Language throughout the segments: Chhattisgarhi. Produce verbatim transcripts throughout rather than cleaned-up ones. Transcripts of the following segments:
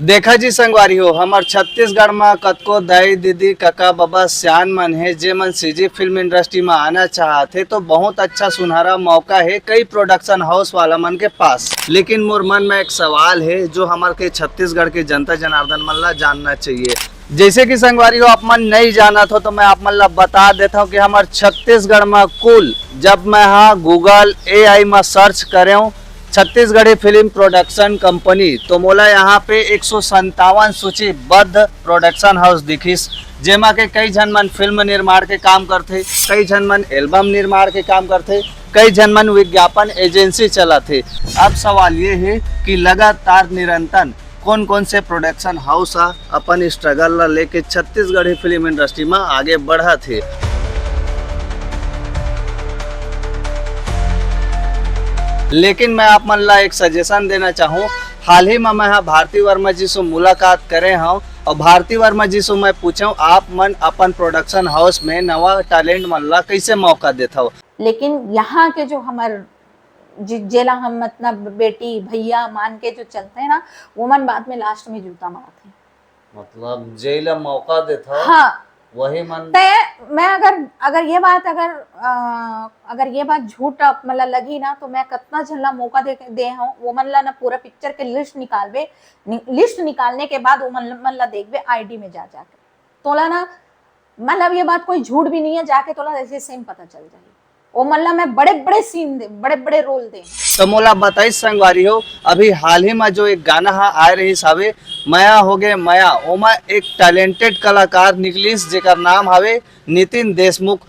देखा जी संगवारी हो, हमर छत्तीसगढ़ म कतको दाई, दीदी, कका, बबा, सियान मन हे, जे मन सीजी फिल्म इंडस्ट्री म आना चाहत हे, तो बहुत अच्छा सुनहरा मौका हे कई प्रोडक्शन हाउस वाला मन के पास। लेकिन मोर मन में एक सवाल हे, जो हमर के छत्तीसगढ़ के जनता जनार्दन मन ला जानना चाहिए। जैसे कि संगवारी हो, आप मन नहीं जानत हो, तो मैं आप मन ला बता देता हूँ कि हमर छत्तीसगढ़ म कुल, जब मैं हा Google A I म सर्च करेंव छत्तीसगढ़ी फिल्म प्रोडक्शन कंपनी, तो मोला यहाँ पे एक सौ संतावन सूचीबद्ध प्रोडक्शन हाउस दिखिस, जेमा के कई झन मन फिल्म निर्माण के काम करथे, कई झन मन एल्बम निर्माण के काम करथे, कई झन मन विज्ञापन एजेंसी चलाथे। अब सवाल ये हे कि लगातार निरंतर कोन कोन से प्रोडक्शन हाउस ह अपन स्ट्रगल ला लेके छत्तीसगढ़ी फिल्म इंडस्ट्री म आगे बढ़त हे। लेकिन मैं आप मन ला एक सजेशन देना चाहूँ। हाल ही में मैं हा भारती वर्मा जी से मुलाकात करे हूँ और भारती वर्मा जी से मैं पूछूँ, आप मन अपन प्रोडक्शन हाउस में नवा टैलेंट मन ला कैसे मौका देथव? लेकिन यहाँ के जो हमर जि- जेला हम मतलब बेटी भैया मान के जो चलते हैं ना, वो मन बाद में लास्ट में जूता मारते हैं। मतलब जेला मौका देथव, हाँ। वही मन। ते मैं अगर अगर ये बात अगर आ, अगर ये बात झूठ मतलब लगी ना, तो मैं कितना झन ला मौका दे दे हूँ। वो मन ला ना पूरा पिक्चर के लिस्ट निकालबे, नि, लिस्ट निकालने के बाद वो मन मन ला देखबे आईडी में जा जाके। तोला ना मतलब ये बात कोई झूठ भी नहीं है, जाके तोला ऐसे सेम पता चल जाए। वो मन ला मैं बड़े बड़े सीन दे, बड़े बड़े रोल दे। तो मोला बताइस संगवारी हो, अभी हाल ही में जो एक गाना हा आए रहिस हवे, मया हो गे मया, ओमा एक टैलेंटेड कलाकार निकलिस जेकर नाम हवे नितिन देशमुख।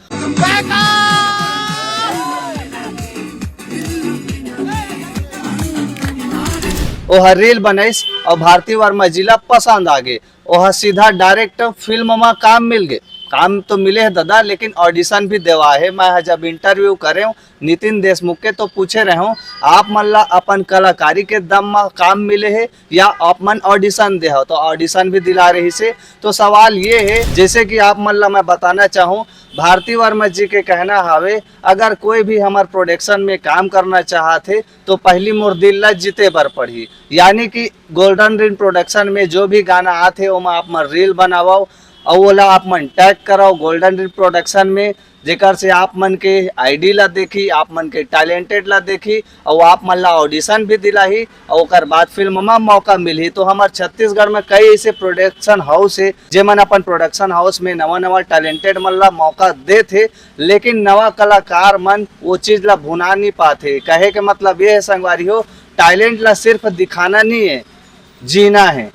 ओह रील बनाइस और भारती वर्मा जी ला पसंद आ गे। ओह सीधा डायरेक्ट फिल्म म काम मिल गे। काम तो मिले हे दादा, लेकिन ऑडिशन भी देवा हे। मैं ह जब इंटरव्यू करे हूँ नितिन देशमुख के, तो पूछे रहे हूँ, आप मन ला अपन कलाकारी के दम म काम मिले हे या आप मन ऑडिशन दे हो? तो ऑडिशन भी दिला रहिस हे। तो सवाल ये हे, जैसे कि आप मन ला मैं बताना चाहूँ, भारती वर्मा जी के कहना हवे, अगर कोई भी हमर प्रोडक्शन में काम करना चाहत हे, तो पहली मोर दिल ला जीते बर पड़ही। यानी कि गोल्डन रिन प्रोडक्शन में जो भी गाना आथे, ओमा आप मन रील बनावव, अउ ओला आप मन टैग करव गोल्डन रिन प्रोडक्शन में, जेकर से आप मन के आईडी ला देखी, आप मन के टैलेंटेड ला देखी, अउ आप मन ला ऑडिशन भी दिलाही, अउ ओकर बाद फिल्म म मौका मिलही। तो हमर छत्तीसगढ़ में कई ऐसे प्रोडक्शन हाउस हे, जेमन अपन प्रोडक्शन हाउस में नवा नवा टैलेंटेड मन ला मौका देथे, लेकिन नवा कलाकार मन वो चीज ला भुना नहीं पाथे। कहे के मतलब ये है संगवारी हो, टैलेंट ला सिर्फ दिखाना नहीं है, जीना है।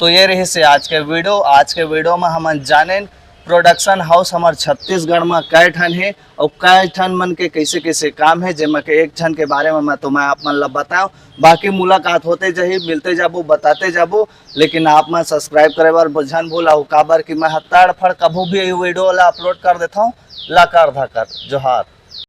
तो ये रहिस हे आज के वीडियो। आज के वीडियो में हमन जानेन प्रोडक्शन हाउस हमर छत्तीसगढ़ में कै ठन हे अउ कै ठन मन के कैसे कैसे काम हे, जेमा के एक झन के बारे में मैं तो मैं आप मन ला बताऊं। बाकी मुलाकात होते जाही, मिलते जाबो, बताते जाबो, लेकिन आप मन सब्सक्राइब करे बर झन भूलव, काबर कि मैं ह तड़फड़ कभू भी वीडियो ला अपलोड कर देथव। ला कर धा कर जोहार।